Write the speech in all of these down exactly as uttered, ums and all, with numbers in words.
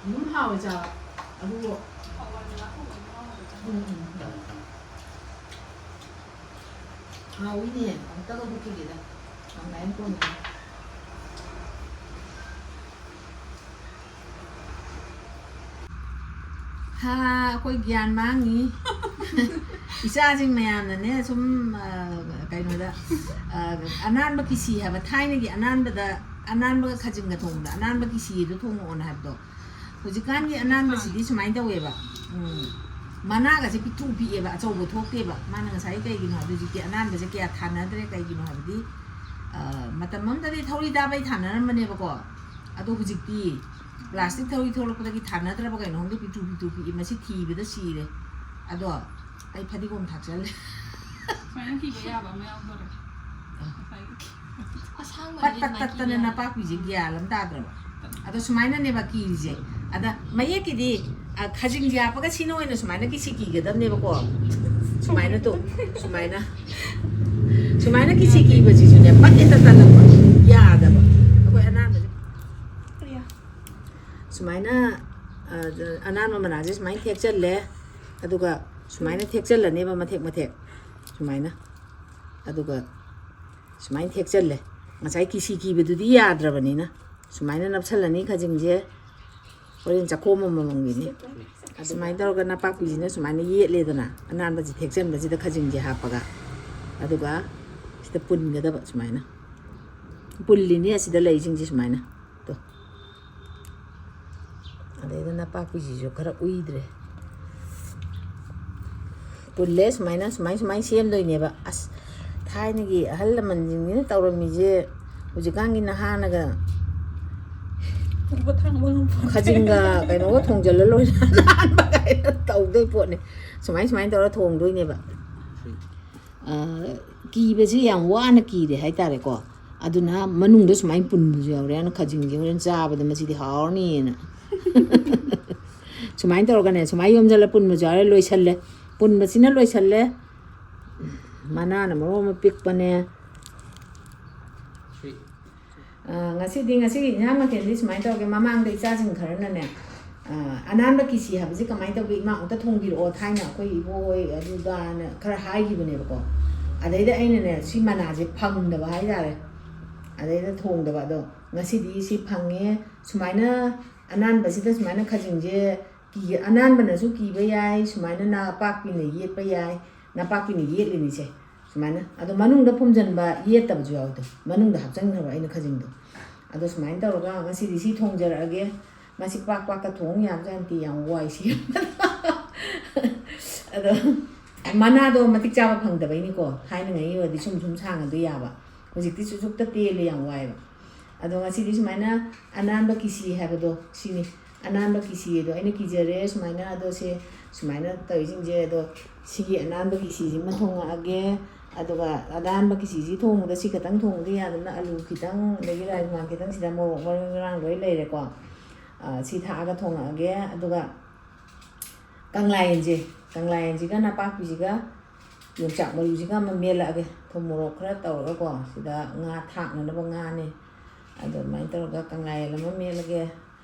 ꯑꯗꯨꯝ ꯍꯥꯎꯋꯦ ꯆꯥꯕ꯫ ꯑꯗꯨꯕꯨ ꯎꯝ, ꯎꯝ꯫ ꯍꯥꯎꯋꯤꯅꯦ꯫ ꯑꯃꯨꯛꯇꯒ ꯍꯨꯠꯈꯤꯒꯦꯗ꯫ ꯌꯥꯝ ꯂꯥꯏꯅ ꯀꯣꯟꯅꯅꯤ꯫ ꯍꯥ, ꯑꯩꯈꯣꯏ ꯒ꯭ꯌꯥꯟ ꯃꯥꯡꯉꯤ꯫ ꯏꯆꯥꯁꯤꯡ ꯃꯌꯥꯝꯅꯅꯦ ꯁꯨꯝ, ꯑ, ꯀꯩꯅꯣꯗ, ꯑ, ꯑꯅꯥꯟꯕ ꯀꯤꯁꯤ ꯍꯥꯏꯕ, ꯊꯥꯏꯅꯒꯤ ꯑꯅꯥꯟꯕꯗ, ꯑꯅꯥꯟꯕꯒ ꯈꯥꯖꯤꯡꯒ ꯊꯣꯡꯕꯗ ꯑꯅꯥꯟꯕ ꯀꯤꯁꯤ ꯑꯗꯨ ꯊꯣꯡꯉꯛꯑꯣꯅ ꯍꯥꯏꯕꯗꯣ꯫ ꯍꯧꯖꯤꯛꯀꯥꯟꯒꯤ ꯑꯅꯥꯟꯕꯁꯤꯗꯤ ꯁꯨꯃꯥꯏꯅ ꯇꯧꯋꯦꯕ, ꯎꯝ, ꯃꯅꯥꯒꯁꯦ ꯄꯤꯛꯇ꯭ꯔꯨ ꯄꯤꯛꯑꯦꯕ, ꯑꯆꯧꯕ ꯊꯣꯛꯇꯦꯕ꯫ ꯃꯥꯅ ꯉꯁꯥꯏ ꯀꯩꯒꯤꯅꯣ ꯍꯥꯏꯕꯗ ꯍꯧꯖꯤꯛꯇꯤ ꯑꯅꯥꯟꯕꯁꯦ ꯀꯌꯥ ꯊꯥꯅꯗ꯭ꯔꯦ꯫ ꯀꯩꯒꯤꯅꯣ ꯍꯥꯏꯕꯗꯤ, ꯑ, ꯃꯇꯝ ꯑꯃꯗꯗꯤ ꯊꯧꯔꯤ ꯗꯥꯕꯩ ꯊꯥꯅꯔꯝꯕꯅꯦꯕꯀꯣ, ꯑꯗꯣ ꯍꯧꯖꯤꯛꯇꯤ ꯄ꯭ꯂꯥꯁꯇꯤꯛ ꯊꯧꯔꯤ ꯊꯣꯛꯂꯛꯄꯗꯒꯤ ꯊꯥꯅꯗ꯭ꯔꯕ ꯀꯩꯅꯣ ꯈꯪꯗꯦ, ꯄꯤꯛꯇ꯭ꯔꯨ ꯄꯤꯛꯇ꯭ꯔꯨ ꯄꯤꯛꯏ꯫ ꯃꯁꯤ ꯊꯤꯕꯗ ꯁꯤꯔꯦ꯫ ꯑꯗꯣ ꯑꯩ ꯐꯗꯤꯒꯣꯝ ꯊꯥꯛꯆꯜꯂꯦ꯫ ꯁꯨꯃꯥꯏꯅ ꯊꯤꯕ ꯌꯥꯕ ꯑꯃ ꯌꯥꯎꯗꯣꯔꯦ꯫ ꯑ꯫ ꯉꯁꯥꯏꯒꯤ꯫ ꯄꯠ ꯄꯠ ꯇꯠꯇꯅ ꯅꯄꯥꯛꯄꯤꯁꯦ ꯒ꯭ꯌꯥꯟ ꯑꯃ ꯇꯥꯗ꯭ꯔꯕ꯫ ꯑꯗꯣ ꯁꯨꯃꯥꯏꯅꯅꯦꯕ ꯀꯤꯔꯤꯁꯦ꯫ ꯑꯗ ꯃꯌꯦꯛꯀꯤꯗꯤ, ꯑ, ꯈꯥꯖꯤꯡꯁꯦ ꯍꯥꯞꯄꯒ ꯁꯤꯅ ꯑꯣꯏꯅ ꯁꯨꯃꯥꯏꯅ ꯀꯤꯁꯤ ꯀꯤꯒꯗꯕꯅꯦꯕꯀꯣ꯫ ꯁꯨꯃꯥꯏꯅ ꯇꯨ, ꯁꯨꯃꯥꯏꯅ꯫ ꯁꯨꯃꯥꯏꯅ ꯀꯤꯁꯤ ꯀꯤꯕꯁꯤꯁꯨꯅꯦ, ꯄꯠ ꯍꯦꯛꯇ ꯇꯠꯂꯛꯄ꯫ ꯌꯥꯗꯕ꯫ ꯑꯩꯈꯣꯏ ꯑꯅꯥꯟꯕꯁꯦ꯫ ꯁꯨꯃꯥꯏꯅ, ꯑ, ꯑꯅꯥꯟꯕ ꯃꯅꯥꯁꯦ ꯁꯨꯃꯥꯏꯅ ꯊꯦꯛꯆꯜꯂꯦ꯫ ꯑꯗꯨꯒ ꯁꯨꯃꯥꯏꯅ ꯊꯦꯛꯆꯜꯂꯅꯦꯕ ꯃꯊꯦꯛ ꯃꯊꯦꯛ꯫ ꯁꯨꯃꯥꯏꯅ꯫ ꯑꯗꯨꯒ ꯁꯨꯃꯥꯏꯅ ꯊꯦꯛꯆꯜꯂꯦ꯫ ꯉꯁꯥꯏ ꯀꯤꯁꯤ ꯀꯤꯕꯗꯨꯗꯤ ꯌꯥꯗ꯭ꯔꯕꯅꯤꯅ ꯁꯨꯃꯥꯏꯅ ꯅꯞꯁꯜꯂꯅꯤ ꯈꯥꯖꯤꯡꯁꯦ꯫ ꯍꯣꯔꯦꯟ ꯆꯥꯛꯈꯣꯝ ꯑꯃꯃꯝꯒꯤꯅꯤ꯫ ꯑꯗꯨꯃꯥꯏꯅ ꯇꯧꯔꯒ ꯅꯄꯥꯛꯄꯤꯁꯤꯅ ꯁꯨꯃꯥꯏꯅ ꯌꯦꯠꯂꯦꯗꯅ, ꯑꯅꯥꯟꯕꯁꯤ ꯊꯦꯛꯆꯟꯕꯁꯤꯗ ꯈꯥꯖꯤꯡꯁꯦ ꯍꯥꯞꯄꯒ, ꯑꯗꯨꯒ ꯁꯤꯗ ꯄꯨꯟꯒꯗꯕ ꯁꯨꯃꯥꯏꯅ꯫ ꯄꯨꯜꯂꯤꯅꯤ ꯑꯁꯤꯗ ꯂꯩꯁꯤꯡꯁꯦ ꯁꯨꯃꯥꯏꯅ꯫ ꯇꯣ꯫ ꯑꯗꯩꯗ ꯅꯄꯥꯛꯄꯤꯁꯤꯁꯨ ꯈꯔ ꯎꯏꯗ꯭ꯔꯦ꯫ ꯄꯨꯜꯂꯦ ꯁꯨꯃꯥꯏꯅ, ꯁꯨꯃꯥꯏ, ꯁꯨꯃꯥꯏꯅ ꯁꯦꯝꯗꯣꯏꯅꯦꯕ꯫ ꯑꯁ, ꯊꯥꯏꯅꯒꯤ ꯑꯍꯜ ꯂꯃꯟꯁꯤꯡꯁꯤꯅ ꯇꯧꯔꯝꯃꯤꯁꯦ ꯍꯧꯖꯤꯛꯀꯥꯟꯒꯤ ꯅꯍꯥꯅꯒ ꯎꯕ ꯊꯥꯡꯕ ꯉꯝꯄꯣꯟꯇꯦ꯫ ꯈꯥꯖꯤꯡꯒ ꯀꯩꯅꯣꯒ ꯊꯣꯡꯖꯜꯂ ꯂꯣꯏꯔꯦ꯫ ꯅꯥꯟꯕ ꯀꯥꯏꯅ ꯇꯧꯗꯣꯏ ꯄꯣꯠꯅꯤ꯫ ꯁꯨꯃꯥꯏ, ꯁꯨꯃꯥꯏꯅ ꯇꯧꯔ ꯊꯣꯡꯗꯣꯏꯅꯦꯕ꯫ ꯑ, ꯀꯤꯕꯁꯤ ꯌꯥꯝ ꯋꯥꯅ ꯀꯤꯔꯦ ꯍꯥꯏꯇꯥꯔꯦꯀꯣ꯫ ꯑꯗꯨꯅ ꯃꯅꯨꯡꯗ ꯁꯨꯃꯥꯏꯅ ꯄꯨꯟꯕꯁꯨ ꯌꯥꯎꯔꯦ꯫ ꯑꯗꯨꯅ ꯈꯥꯖꯤꯡꯁꯦ ꯍꯣꯔꯦꯟ ꯆꯥꯕꯗ ꯃꯁꯤꯗꯤ ꯍꯥꯎꯔꯅꯤꯅ꯫ ꯁꯨꯃꯥꯏꯅ ꯇꯧꯔꯒꯅꯦ, ꯁꯨꯃꯥꯏꯅ ꯌꯣꯝꯁꯤꯜꯂ ꯄꯨꯟꯕꯁꯨ ꯌꯥꯎꯔꯦ꯫ ꯂꯣꯏꯁꯜꯂꯦ꯫ ꯄꯨꯟꯕꯁꯤꯅ ꯂꯣꯏꯁꯜꯂꯦ꯫ ꯃꯅꯥꯅ ꯃꯔꯣꯟ ꯑꯃ ꯄꯤꯛꯄꯅꯦ꯫ ꯑ, ꯉꯁꯤꯗꯤ, ꯉꯁꯤꯒꯤ ꯏꯟꯁꯥꯡ ꯃꯊꯦꯜꯗꯤ ꯁꯨꯃꯥꯏꯅ ꯇꯧꯔꯒꯦ꯫ ꯃꯃꯥꯡꯗ ꯏꯆꯥꯁꯤꯡ ꯈꯔꯅꯅꯦ, ꯑ, ꯑꯅꯥꯟꯕ ꯀꯤꯁꯤ ꯍꯥꯏꯕꯁꯦ ꯀꯃꯥꯏꯅ ꯇꯧꯒꯦ? ꯏꯃꯥ, ꯑꯝꯇ ꯊꯣꯡꯕꯤꯔꯛꯑꯣ, ꯊꯥꯏꯅ ꯑꯩꯈꯣꯏ ꯏꯕꯣꯍꯣꯏ ꯑꯗꯨꯗꯥꯅ ꯈꯔ ꯍꯥꯏꯈꯤꯕꯅꯦꯕꯀꯣ꯫ ꯑꯗꯩꯗ ꯑꯩꯅꯅꯦ, ꯁꯤ ꯃꯅꯥꯁꯦ ꯐꯪꯗꯕ ꯍꯥꯏꯇꯥꯔꯦ꯫ ꯑꯗꯩꯗ ꯊꯣꯡꯗꯕ꯫ ꯑꯗꯣ ꯉꯁꯤꯗꯤ ꯁꯤ ꯐꯪꯉꯦ꯫ ꯁꯨꯃꯥꯏꯅ ꯑꯅꯥꯟꯕꯁꯤꯗ ꯁꯨꯃꯥꯏꯅ ꯈꯖꯤꯡꯁꯦ ꯀꯤ-, ꯑꯅꯥꯟꯕꯅꯁꯨ ꯀꯤꯕ ꯌꯥꯏ, ꯁꯨꯃꯥꯏꯅ ꯅꯥꯄꯥꯛꯄꯤꯅ ꯌꯦꯠꯄ ꯌꯥꯏ꯫ ꯅꯥꯄꯥꯛꯄꯤꯅ ꯌꯦꯠꯂꯤꯅꯤꯁꯦ ꯁꯨꯃꯥꯏꯅ꯫ ꯑꯗꯣ ꯃꯅꯨꯡꯗ ꯐꯨꯝꯖꯤꯟꯕ, ꯌꯦꯠꯇꯕꯁꯨ ꯌꯥꯎꯋꯤꯗꯣ, ꯃꯅꯨꯡꯗ ꯍꯥꯞꯆꯤꯟꯈ꯭ꯔꯕ ꯑꯩꯅ ꯈꯖꯤꯡꯗꯣ꯫ ꯑꯗꯣ ꯁꯨꯃꯥꯏꯅ ꯇꯧꯔꯒ ꯉꯁꯤꯗꯤ ꯁꯤ ꯊꯣꯡꯖꯔꯛꯑꯒꯦ꯫ ꯃꯁꯤ ꯄꯥꯛ ꯄꯥꯛꯀ ꯊꯣꯡ ꯌꯥꯕꯖꯥꯠ ꯅꯠꯇꯦ, ꯌꯥꯝ ꯋꯥꯏ ꯁꯤ꯫ ꯑꯗꯣ ꯃꯅꯥꯗꯣ ꯃꯇꯤꯛ ꯆꯥꯕ ꯐꯪꯗꯕꯩꯅꯤꯀꯣ꯫ ꯊꯥꯏꯅꯉꯩ ꯑꯣꯏꯔꯗꯤ ꯁꯨꯝ ꯁꯨꯝ ꯁꯥꯡꯉꯗꯤ ꯌꯥꯕ, ꯍꯧꯖꯤꯛꯇꯤ ꯆꯨꯆꯨꯛꯇ ꯇꯦꯜꯂꯦ, ꯌꯥꯝ ꯋꯥꯏꯑꯦꯕ꯫ ꯑꯗꯣ ꯉꯁꯤꯗꯤ ꯁꯨꯃꯥꯏꯅ ꯑꯅꯥꯟꯕ ꯀꯤꯁꯤ ꯍꯥꯏꯕꯗꯣ ꯁꯤꯅꯤ꯫ ꯑꯅꯥꯟꯕ ꯀꯤꯁꯤ ꯑꯗꯣ ꯑꯩꯅ ꯀꯤꯖꯔꯦ ꯁꯨꯃꯥꯏꯅ꯫ ꯑꯗꯣ ꯁꯦ ꯁꯨꯃꯥꯏꯅ ꯇꯧꯔꯤꯁꯤꯡꯁꯦ꯫ ꯑꯗꯣ ꯁꯤꯒꯤ ꯑꯅꯥꯟꯕ ꯀꯤꯁꯤꯁꯤꯃ ꯊꯣꯡꯉꯛꯑꯒꯦ꯫ ꯑꯗꯨꯒ ꯑꯅꯥꯟꯕ ꯀꯤꯁꯤꯁꯤ ꯊꯣꯡꯕꯗ ꯁꯤ ꯈꯛꯇꯪ ꯊꯣꯡꯕꯗꯤ ꯌꯥꯗꯕꯅ, ꯑꯂꯨ ꯈꯤꯇꯪ, ꯑꯗꯒꯤ ꯔꯥꯖꯃꯥ ꯈꯤꯇꯪ, ꯁꯤꯗ ꯃꯣꯔꯣꯛ, ꯃꯔꯣꯏ ꯃꯔꯥꯡ ꯂꯣꯏ ꯂꯩꯔꯦꯀꯣ꯫ ꯑ, ꯁꯤ ꯊꯥꯛꯑꯒ ꯊꯣꯡꯉꯛꯑꯒꯦ꯫ ꯑꯗꯨꯒ ꯀꯪꯂꯥ ꯌꯦꯟꯁꯦ, ꯀꯪꯂꯥ ꯌꯦꯟꯁꯤꯒ ꯅꯄꯥꯛꯄꯤꯁꯤꯒ ꯌꯣꯡꯆꯥꯛ ꯃꯔꯨꯁꯤꯒ ꯑꯃ ꯃꯦꯠꯂꯛꯑꯒꯦ꯫ ꯊꯨꯝ ꯃꯣꯔꯣꯛ ꯈꯔ ꯇꯧꯔꯒꯀꯣ꯫ ꯁꯤꯗ ꯉꯥ ꯊꯥꯛꯅꯅꯕ ꯉꯥꯅꯦ꯫ ꯑꯗꯣ ꯑꯗꯨꯃꯥꯏꯅ ꯇꯧꯔꯒ ꯀꯪꯂꯥ ꯌꯦꯟ ꯑꯃ ꯃꯦꯠꯂꯒꯦ꯫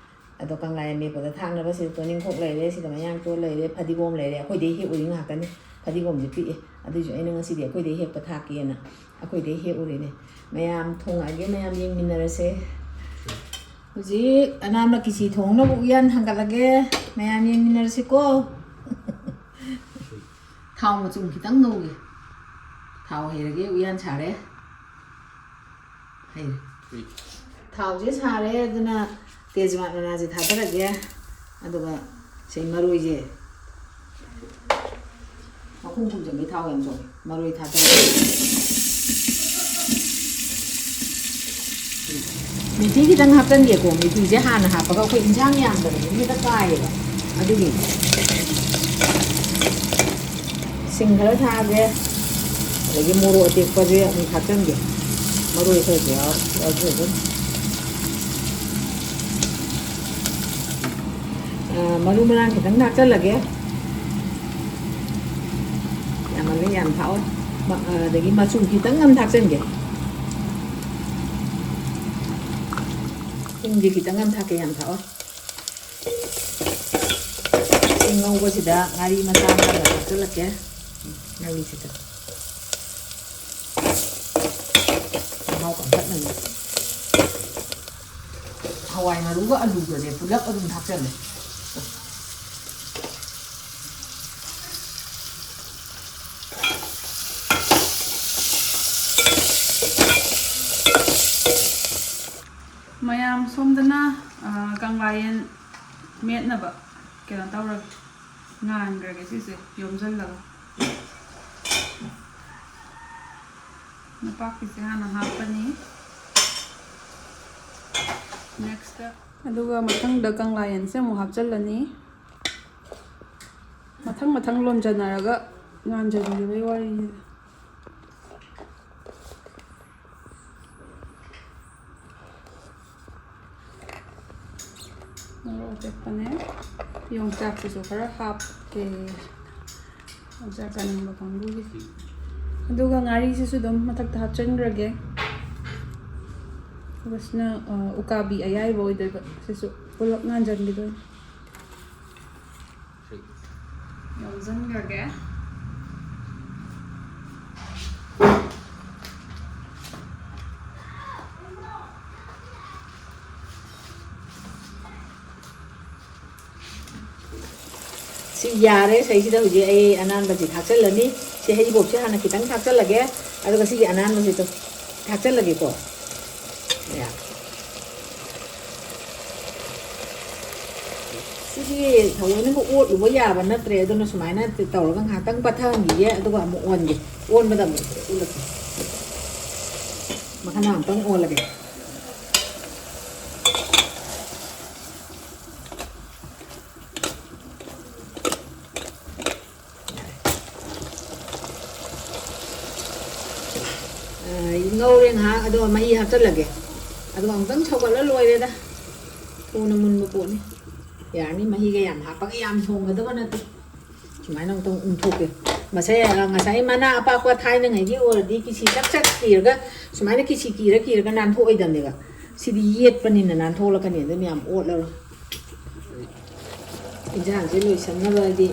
ꯑꯗꯣ ꯀꯪꯂꯥ ꯌꯦꯟ ꯃꯦꯠꯄꯗ ꯊꯥꯛꯅꯕ ꯁꯤꯗ ꯇꯣꯅꯤꯡꯈꯣꯛ ꯂꯩꯔꯦ, ꯁꯤꯗ ꯃꯌꯥꯡꯇꯣꯟ ꯂꯩꯔꯦ, ꯐꯗꯤꯒꯣꯝ ꯂꯩꯔꯦ꯫ ꯑꯩꯈꯣꯏꯗꯩ ꯍꯦꯛꯎꯔꯤ ꯉꯥꯛꯇꯅꯤ꯫ ꯐꯗꯤꯒꯣꯝꯁꯦ ꯄꯤꯛꯑꯦ, ꯑꯗꯨꯏꯁꯨ ꯑꯩꯅ ꯉꯁꯤꯗꯤ ꯑꯩꯈꯣꯏꯗꯩ ꯍꯦꯛꯄ ꯊꯥꯛꯀꯦꯅ ꯑꯩꯈꯣꯏꯗꯩ ꯍꯦꯛꯎꯔꯤꯅꯦ꯫ ꯃꯌꯥꯝ ꯊꯣꯡꯉꯛꯑꯒꯦ, ꯃꯌꯥꯝ ꯌꯦꯡꯃꯤꯟꯅꯔꯁꯦ꯫ ꯍꯧꯖꯤꯛ ꯑꯅꯥꯟꯕ ꯀꯤꯁꯤ ꯊꯣꯡꯅꯕ ꯎꯌꯥꯟ ꯊꯥꯡꯒꯠꯂꯒꯦ, ꯃꯌꯥꯝ ꯌꯦꯡꯃꯤꯟꯅꯔꯁꯤꯀꯣ꯫ ꯊꯥꯎ ꯃꯆꯨꯝ ꯈꯤꯇꯪ ꯉꯧꯒꯦ꯫ ꯊꯥꯎ ꯍꯩꯔꯒꯦ, ꯎꯌꯥꯟ ꯁꯥꯔꯦ꯫ ꯍꯩꯔꯦ꯫ ꯊꯥꯎꯁꯦ ꯁꯥꯔꯦ, ꯑꯗꯨꯅ ꯇꯦꯖꯄꯥꯠ ꯃꯅꯥꯁꯦ ꯊꯥꯗꯔꯒꯦ꯫ ꯑꯗꯨꯒ ꯁꯤ ꯃꯔꯣꯏꯁꯦ ꯃꯈꯨꯝ ꯈꯨꯝꯖꯤꯟꯕꯩ ꯊꯥꯎ ꯌꯥꯝ ꯆꯣꯡꯉꯦ꯫ ꯃꯔꯣꯏ ꯊꯥꯗꯔꯒꯦ꯫ ꯃꯦꯊꯤ ꯈꯤꯇꯪ ꯍꯥꯞꯆꯤꯟꯒꯦꯀꯣ꯫ ꯃꯦꯊꯤꯁꯦ ꯍꯥꯟꯅ ꯍꯥꯞꯄꯒ ꯑꯩꯈꯣꯏ ꯏꯟꯁꯥꯡ ꯌꯥꯝꯗꯕꯅꯤ, ꯍꯦꯛꯇ ꯀꯥꯏꯌꯦꯕ꯫ ꯑꯗꯨꯒꯤ ꯁꯤꯡ ꯈꯔ ꯊꯥꯛꯑꯒꯦ꯫ ꯑꯗꯒꯤ ꯃꯣꯔꯣꯛ ꯑꯇꯦꯛꯄꯁꯦ ꯑꯃꯨꯛ ꯊꯥꯛꯆꯟꯒꯦ꯫ ꯃꯔꯣꯏ ꯈꯔꯁꯨ ꯌꯥꯎ-, ꯌꯥꯎꯁꯜꯂꯒꯦ꯫ ꯑ, ꯃꯔꯨ ꯃꯔꯥꯡ ꯈꯤꯇꯪ ꯊꯥꯛꯆꯜꯂꯒꯦ꯫ ꯌꯥꯝꯃꯜꯂꯦ, ꯌꯥꯝ ꯊꯥꯛꯑꯣꯏ꯫ ꯃ-, ꯑꯗꯒꯤ ꯃꯆꯨ ꯈꯤꯇꯪ ꯑꯃ ꯊꯥꯛꯆꯟꯒꯦ꯫ ꯊꯨꯝꯁꯦ ꯈꯤꯇꯪ ꯑꯃ ꯊꯥꯛꯀꯦ, ꯌꯥꯝ ꯊꯥꯛꯑꯣꯏ꯫ ꯉꯧꯕꯁꯤꯗ ꯉꯥꯔꯤ ꯃꯆꯥ ꯑꯃ ꯍꯥꯞꯆꯤꯜꯂꯛꯀꯦ꯫ ꯉꯥꯔꯤꯁꯤꯗ ꯃꯍꯥꯎ ꯀꯟꯈꯠꯅꯕ꯫ ꯍꯋꯥꯏ ꯃꯔꯨꯒ ꯑꯂꯨꯒꯁꯦ ꯄꯨꯂꯞ ꯑꯗꯨꯝ ꯊꯥꯛꯆꯜꯂꯦ꯫ ꯃꯌꯥꯝ ꯁꯣꯝꯗꯅ, ꯑ, ꯀꯪꯂꯥ ꯌꯦꯟ ꯃꯦꯠꯅꯕ ꯀꯩꯅꯣ ꯇꯧꯔꯒꯦ, ꯉꯥꯟꯈ꯭ꯔꯒꯦ ꯁꯤꯁꯦ ꯌꯣꯝꯁꯤꯜꯂꯒ꯫ ꯅꯄꯥꯛꯄꯤꯁꯦ ꯍꯥꯟꯅ ꯍꯥꯞꯄꯅꯤ꯫ Next, ꯑꯗꯨꯒ ꯃꯊꯪꯗ ꯀꯪꯂꯥ ꯌꯦꯟꯁꯦ ꯑꯃꯨꯛ ꯍꯥꯞꯆꯤꯜꯂꯅꯤ꯫ ꯃꯊꯪ ꯃꯊꯪ ꯂꯣꯟꯖꯟꯅꯔꯒ ꯉꯥꯟꯖꯟꯈꯤꯕꯒꯤ ꯋꯥꯔꯤꯅꯤꯗ꯫ ꯃꯣꯔꯣꯛ ꯑꯇꯦꯛꯄꯅꯦ꯫ ꯌꯣꯡꯆꯥꯛꯁꯤꯁꯨ ꯈꯔ ꯍꯥꯞꯀꯦ, ꯌꯣꯡꯆꯥꯛ ꯆꯥꯅꯤꯡꯕ ꯀꯥꯡꯕꯨꯒꯤ꯫ ꯑꯗꯨꯒ ꯉꯥꯔꯤꯁꯤꯁꯨ ꯑꯗꯨꯝ ꯃꯊꯛꯇ ꯍꯥꯞꯆꯤꯟꯈ꯭ꯔꯒꯦ꯫ ꯑꯗꯨꯒ ꯁꯤꯅ, ꯑ, ꯎꯀꯥꯕꯤ ꯑꯌꯥꯏꯕ ꯑꯣꯏꯗꯣꯏꯕ꯫ ꯁꯤꯁꯨ ꯄꯨꯂꯞ ꯉꯥꯟꯖꯟꯈꯤꯗꯣꯏꯅꯤ꯫ ꯌꯣꯝꯁꯤꯟꯈ꯭ꯔꯒꯦ꯫ ꯁꯤ ꯌꯥꯔꯦ꯫ ꯁꯤꯁꯤꯗ ꯍꯧꯖꯤꯛ ꯑꯩ ꯑꯅꯥꯟꯕꯁꯤ ꯊꯥꯛꯆꯜꯂꯅꯤ꯫ ꯁꯤ ꯍꯩꯔꯤꯕꯣꯞꯁꯦ ꯍꯥꯟꯅ ꯈꯤꯇꯪ ꯊꯥꯛꯆꯜꯂꯒꯦ, ꯑꯗꯨꯒ ꯁꯤꯒꯤ ꯑꯅꯥꯟꯕꯁꯤꯗ ꯊꯥꯛꯆꯜꯂꯒꯦꯀꯣ꯫ ꯌꯥ꯫ ꯁꯤꯗꯤ ꯊꯑꯣꯏꯅꯒ ꯑꯣꯠꯂꯨꯕ ꯌꯥꯕ ꯅꯠꯇ꯭ꯔꯦ, ꯑꯗꯨꯅ ꯁꯨꯃꯥꯏꯅ ꯇꯧꯔꯒ ꯉꯥꯏꯍꯥꯛꯇꯪ ꯄꯠꯊꯍꯟꯈꯤꯒꯦ, ꯑꯗꯨꯒ ꯑꯃꯨꯛ ꯑꯣꯟꯒꯦ꯫ ꯑꯣꯟꯕꯗ ꯑꯃꯨꯛ ꯎꯠꯂꯛꯀꯦ꯫ ꯃꯈꯥ ꯑꯃꯨꯛꯇꯪ ꯑꯣꯜꯂꯒꯦ꯫ ꯑ, ꯉꯧꯔꯦ ꯉꯥꯏꯍꯥꯛ, ꯑꯗꯨꯒ ꯃꯍꯤ ꯍꯥꯞꯆꯜꯂꯒꯦ꯫ ꯑꯗꯨꯒ ꯑꯃꯨꯛꯇꯪ ꯁꯧꯒꯠꯂ ꯂꯣꯏꯔꯦꯗ꯫ ꯊꯨꯅ ꯃꯨꯟꯕ ꯄꯣꯠꯅꯤ꯫ ꯌꯥꯔꯅꯤ, ꯃꯍꯤꯒ ꯌꯥꯝ ꯍꯥꯞꯄꯒ ꯌꯥꯝ ꯊꯣꯡꯒꯗꯕ ꯅꯠꯇꯦ꯫ ꯁꯨꯃꯥꯏꯅ ꯑꯃꯨꯛꯇꯪ ꯎꯝꯊꯣꯛꯀꯦ꯫ ꯉꯁꯥꯏ, ꯑ, ꯉꯁꯥꯏ ꯃꯅꯥ ꯑꯄꯥꯛꯄ ꯊꯥꯏꯅꯉꯩꯒꯤ ꯑꯣꯏꯔꯗꯤ ꯀꯤꯁꯤ ꯆꯛ ꯆꯛ ꯀꯤꯔꯒ, ꯁꯨꯃꯥꯏꯅ ꯀꯤꯁꯤ ꯀꯤꯔ ꯀꯤꯔꯒ ꯅꯥꯟꯊꯣꯛꯑꯣꯏꯗꯕꯅꯦꯕ꯫ ꯁꯤꯗꯤ ꯌꯦꯠꯄꯅꯤꯅ ꯅꯥꯟꯊꯣꯛꯂꯛꯀꯅꯤ, ꯑꯗꯨꯅ ꯌꯥꯝ ꯑꯣꯠꯂꯔꯣꯏ꯫ ꯏꯟꯖꯥꯡꯁꯦ ꯂꯣꯏꯁꯟꯅꯕ ꯍꯥꯏꯗꯤ,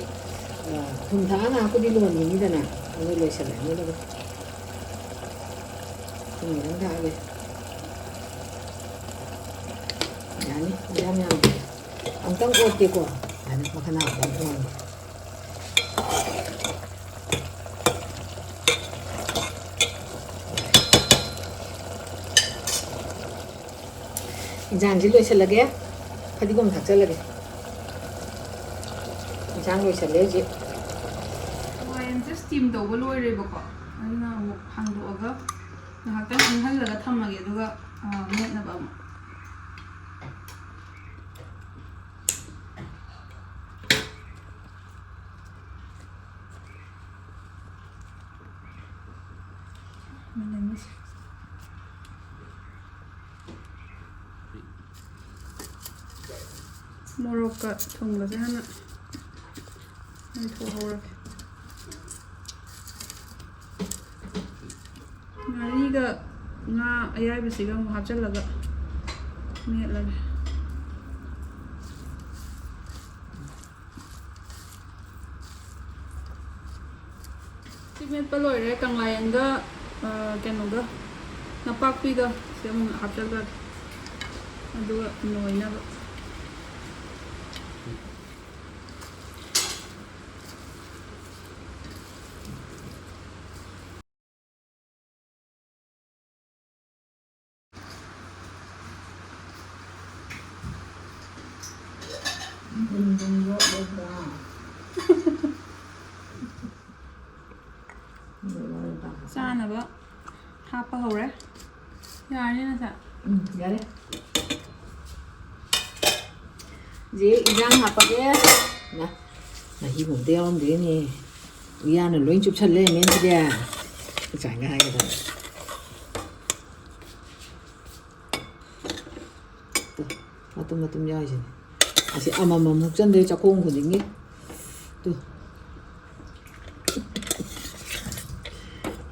ꯑ, ꯊꯨꯝ ꯊꯥꯛꯑ ꯉꯥꯏꯍꯥꯛꯄꯨꯗꯤ ꯂꯣꯟꯈꯤꯅꯤꯗꯅ, ꯑꯗꯣ ꯂꯣꯏꯁꯜꯂꯛꯑꯅꯤ ꯑꯗꯨꯒ꯫ ꯊꯨꯝ ꯈꯤꯇꯪ ꯊꯥꯛꯑꯒꯦ꯫ ꯌꯥꯅꯤ, ꯏꯟꯖꯥꯡ ꯌꯥꯝꯗꯦ꯫ ꯑꯃꯨꯛꯇꯪ ꯑꯣꯠꯀꯦꯀꯣ꯫ ꯌꯥꯅꯤ, ꯃꯈꯥ ꯑꯃꯨꯛꯇꯪ ꯑꯣꯠꯀꯦ꯫ ꯏꯟꯖꯥꯡꯁꯤ ꯂꯣꯏꯁꯤꯜꯂꯒꯦ, ꯐꯗꯤꯒꯣꯝ ꯊꯥꯛꯆꯜꯂꯒꯦ꯫ ꯏꯟꯖꯥꯡ ꯂꯣꯏꯁꯤꯜꯂꯦ ꯍꯧꯖꯤꯛ꯫ ꯍꯋꯥꯏ ꯑꯃꯁꯦ steam ꯇꯧꯕ ꯂꯣꯏꯔꯦꯕꯀꯣ, ꯑꯗꯨꯅ ꯑꯃꯨꯛ ꯍꯥꯡꯗꯣꯛꯑꯒ ꯉꯥꯏꯍꯥꯛꯇꯪ ꯏꯪꯍꯜꯂꯒ ꯊꯝꯃꯒꯦ, ꯑꯗꯨꯒ, ꯑ, ꯃꯦꯠꯅꯕ ꯑꯃꯨꯛ꯫ ꯃꯅꯝꯁꯦ꯫ ꯃꯣꯔꯣꯛꯀ ꯊꯨꯝꯒꯁꯦ ꯍꯥꯟꯅ ꯂꯣꯏꯊꯣꯛꯍꯧꯔꯒꯦ꯫ ꯉꯥꯔꯤꯒ ꯉꯥ ꯑꯌꯥꯏꯕꯁꯤꯒ ꯑꯃꯨꯛ ꯍꯥꯞꯆꯤꯜꯂꯒ ꯃꯦꯠꯂꯒꯦ꯫ ꯁꯤ ꯃꯦꯠꯄ ꯂꯣꯏꯔꯦ꯫ ꯀꯪꯂꯥꯌꯦꯟꯒ, ꯑ, ꯀꯩꯅꯣꯒ, ꯅꯄꯥꯛꯄꯤꯒ ꯁꯤ ꯑꯃꯨꯛ ꯍꯥꯞꯆꯜꯂꯒꯦ, ꯑꯗꯨꯒ ꯅꯣꯏꯅꯕ꯫ ꯆꯥꯅꯕ ꯍꯥꯞꯄ ꯍꯧꯔꯦ꯫ ꯌꯥꯔꯅꯤ ꯅꯁꯥ꯫ ꯎꯝ, ꯌꯥꯔꯦ꯫ ꯍꯧꯖꯤꯛ ꯏꯟꯖꯥꯡ ꯍꯥꯞꯄꯒꯦ꯫ ꯃꯥ, ꯃꯍꯤ ꯑꯝꯇ ꯌꯥꯎꯔꯝꯗ꯭ꯔꯦꯅꯦ꯫ ꯎꯌꯥꯟꯅ ꯂꯣꯏ ꯆꯨꯞꯁꯜꯂꯦ ꯃꯦꯝꯁꯤꯗꯤ꯫ ꯁꯨꯃꯥꯏꯅ ꯍꯥꯏꯒꯗꯕꯅꯤ꯫ ꯇꯨ, ꯃꯇꯨꯝ ꯃꯇꯨꯝ ꯌꯥꯎꯔꯤꯁꯤꯅꯦ꯫ ꯑꯁꯤ ꯑꯃꯃꯝ ꯍꯨꯛꯆꯟꯗꯣꯏ ꯆꯥꯛꯈꯣꯝ ꯈꯨꯗꯤꯡꯒꯤ꯫ ꯇꯨ꯫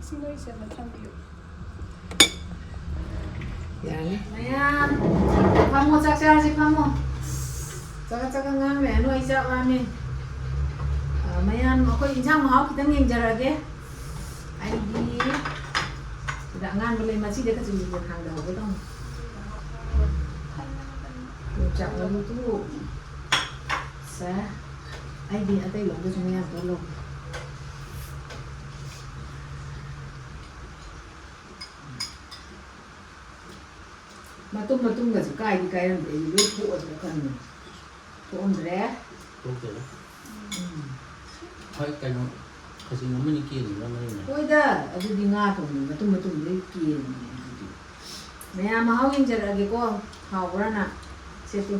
ꯏꯁꯤꯡ ꯂꯣꯏꯁꯜꯂ ꯊꯝꯕꯤꯌꯨ꯫ ꯌꯥꯔꯅꯤ꯫ ꯃꯌꯥꯝ, ꯐꯝꯃꯣ, ꯆꯥꯛ ꯆꯥꯔꯁꯤ, ꯐꯝꯃꯣ꯫ ꯆꯒꯠ ꯆꯒꯠ ꯉꯥꯡ ꯂꯩꯔꯅꯨ, ꯑꯩ ꯆꯥꯛ ꯂꯥꯝꯃꯦ꯫ ꯑ, ꯃꯌꯥꯝ, ꯑꯩꯈꯣꯏ ꯏꯟꯁꯥꯡ ꯃꯍꯥꯎ ꯈꯤꯇꯪ ꯌꯦꯡꯖꯔꯒꯦ꯫ ꯑꯩꯗꯤ ꯁꯤꯗ ꯑꯉꯥꯟꯕ ꯂꯩ, ꯃꯆꯤꯗ ꯈꯖꯤꯛ ꯈꯖꯤꯛ ꯊꯥꯡꯗꯍꯧꯒꯦ ꯇꯧꯅꯤ꯫ ꯌꯣꯡꯆꯥꯛ ꯃꯔꯨꯗꯨ꯫ ꯁꯦ, ꯑꯩꯗꯤ ꯑꯇꯩ ꯂꯧꯗ꯭ꯔꯁꯨ ꯃꯌꯥꯝ ꯇꯧꯔ ꯂꯧꯒꯦ꯫ ꯃꯇꯨꯝ ꯃꯇꯨꯝꯒꯁꯨ ꯀꯥꯏꯗꯤ ꯀꯥꯏꯔꯝꯗꯦ, ꯑꯩꯗꯤ ꯂꯣꯏ ꯊꯣꯛꯑꯗ꯭ꯔꯥ ꯈꯟꯕꯅꯤ꯫ ꯊꯣꯛꯑꯝꯗ꯭ꯔꯦ꯫ ꯊꯣꯛꯇꯦꯗ꯫ ꯎꯝ꯫ ꯍꯣꯏ, ꯀꯩꯅꯣ, ꯈꯖꯤꯡ ꯑꯃꯅꯤ ꯀꯦꯟꯈꯤꯕ ꯃꯅꯨꯡꯗ꯫ ꯍꯣꯏꯗ, ꯑꯗꯨꯗꯤ ꯉꯥ ꯊꯣꯡꯕ ꯃꯇꯨꯝ ꯃꯇꯨꯝ ꯂꯣꯏ ꯀꯦꯟꯕꯅꯦ ꯑꯗꯨꯗꯤ꯫ ꯃꯌꯥꯝ ꯃꯍꯥꯎ ꯌꯦꯡꯖꯔꯛꯑꯒꯦꯀꯣ, ꯍꯥꯎꯕ꯭ꯔꯥꯅ꯫ ꯁꯦ ꯇꯨ꯫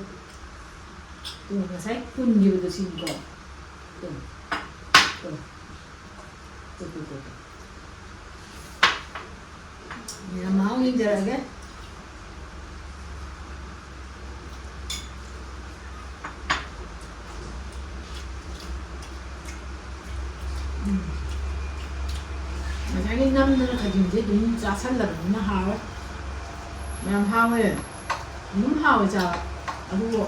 ꯇꯨ, ꯉꯁꯥꯏ ꯄꯨꯟꯈꯤꯕꯗꯣ ꯁꯤꯅꯤꯀꯣ꯫ ꯇꯨ꯫ ꯇꯨ꯫ ꯇꯨ, ꯇꯨ, ꯇꯨ, ꯇꯨ꯫ ꯃꯌꯥꯝ ꯃꯍꯥꯎ ꯌꯦꯡꯖꯔꯛꯑꯒꯦ꯫ ꯎꯝ꯫ ꯉꯁꯥꯏꯒꯤ ꯅꯝꯗꯅ ꯈꯖꯤꯡꯁꯦ ꯑꯗꯨꯝ ꯆꯥꯁꯜꯂꯕꯅꯤꯅ ꯍꯥꯎꯋꯦ꯫ ꯌꯥꯝ ꯍꯥꯎꯋꯦ꯫ ꯑꯗꯨꯝ ꯍꯥꯎꯋꯦ ꯆꯥꯕ꯫ ꯑꯗꯨꯕꯨ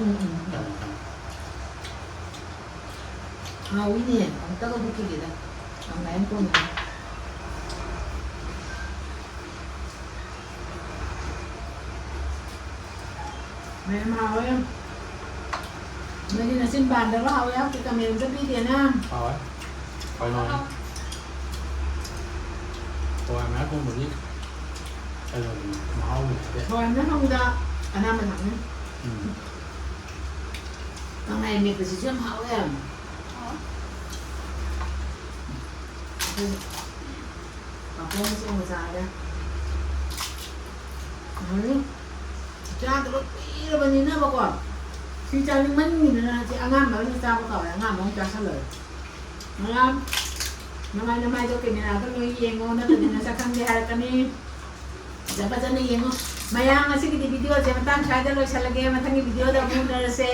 ꯎꯝ, ꯎꯝ꯫ ꯍꯥꯎꯋꯤꯅꯦ, ꯑꯃꯨꯛꯇꯒ ꯍꯨꯛꯈꯤꯒꯦꯗ꯫ ꯌꯥꯝ ꯂꯥꯏꯅ ꯀꯣꯟꯅꯅꯤ꯫ ꯃꯌꯥꯝ ꯍꯥꯎꯋꯦ꯫ ꯅꯣꯏꯗꯤ ꯅꯆꯤꯟ ꯄꯥꯟꯗꯕ ꯍꯥꯎꯋꯦ ꯍꯥꯎꯇꯦ comment ꯑꯝꯇ ꯄꯤꯗꯦꯅ꯫ ꯍꯥꯎꯋꯦ꯫ ꯀꯩꯅꯣꯅꯦ꯫ ꯍꯋꯥꯏ ꯃꯌꯥꯝ ꯊꯣꯡꯕꯗꯤ ꯀꯩꯅꯣꯗꯨꯅꯤ, ꯃꯍꯥꯎꯗꯨꯅꯤ ꯍꯥꯏꯗꯤ꯫ ꯍꯋꯥꯏ ꯃꯌꯥꯝ ꯊꯣꯡꯕꯗ ꯑꯅꯥꯝꯕ ꯊꯥꯛꯅꯩ꯫ ꯎꯝ꯫ ꯀꯪꯂꯥꯌꯦꯟ ꯃꯦꯠꯄꯁꯤꯁꯨ ꯌꯥꯝ ꯍꯥꯎꯋꯦ꯫ ꯑꯩꯈꯣꯏ ꯄꯥꯐꯣꯔ ꯃꯆꯦꯠ ꯑꯃ ꯆꯥꯔꯦ꯫ ꯎꯝ꯫ ꯆꯥꯗꯕ ꯀꯨꯏꯔꯕꯅꯤꯅꯕꯀꯣ꯫ ꯁꯤ ꯆꯥꯅꯤꯡꯃꯟꯒꯤꯗꯅ ꯁꯤ ꯑꯉꯥꯡꯕ ꯑꯣꯏꯅ ꯆꯥꯕ ꯀꯥꯎꯔꯦ꯫ ꯑꯉꯥꯡꯕ ꯑꯃꯨꯛ ꯆꯥꯁꯜꯂꯨꯔꯦ꯫ ꯃꯌꯥꯝ, ꯅꯃꯥꯏ ꯅꯃꯥꯏꯗꯣ camera ꯗ ꯂꯣꯏ ꯌꯦꯡꯉꯣ, ꯅꯠꯇ꯭ꯔꯗꯤ ꯅꯁꯛ ꯈꯪꯗꯦ ꯍꯥꯏꯔꯛꯀꯅꯤ꯫ ꯐꯖ ꯐꯖꯅ ꯌꯦꯡꯉꯣ꯫ ꯃꯌꯥꯝ, ꯉꯁꯤꯒꯤꯗꯤ video ꯁꯦ ꯃꯇꯥꯡ ꯁ꯭ꯋꯥꯏꯗ ꯂꯣꯏꯁꯜꯂꯒꯦ꯫ ꯃꯊꯪꯒꯤ video ꯗ ꯑꯃꯨꯛ ꯎꯅꯔꯁꯦ꯫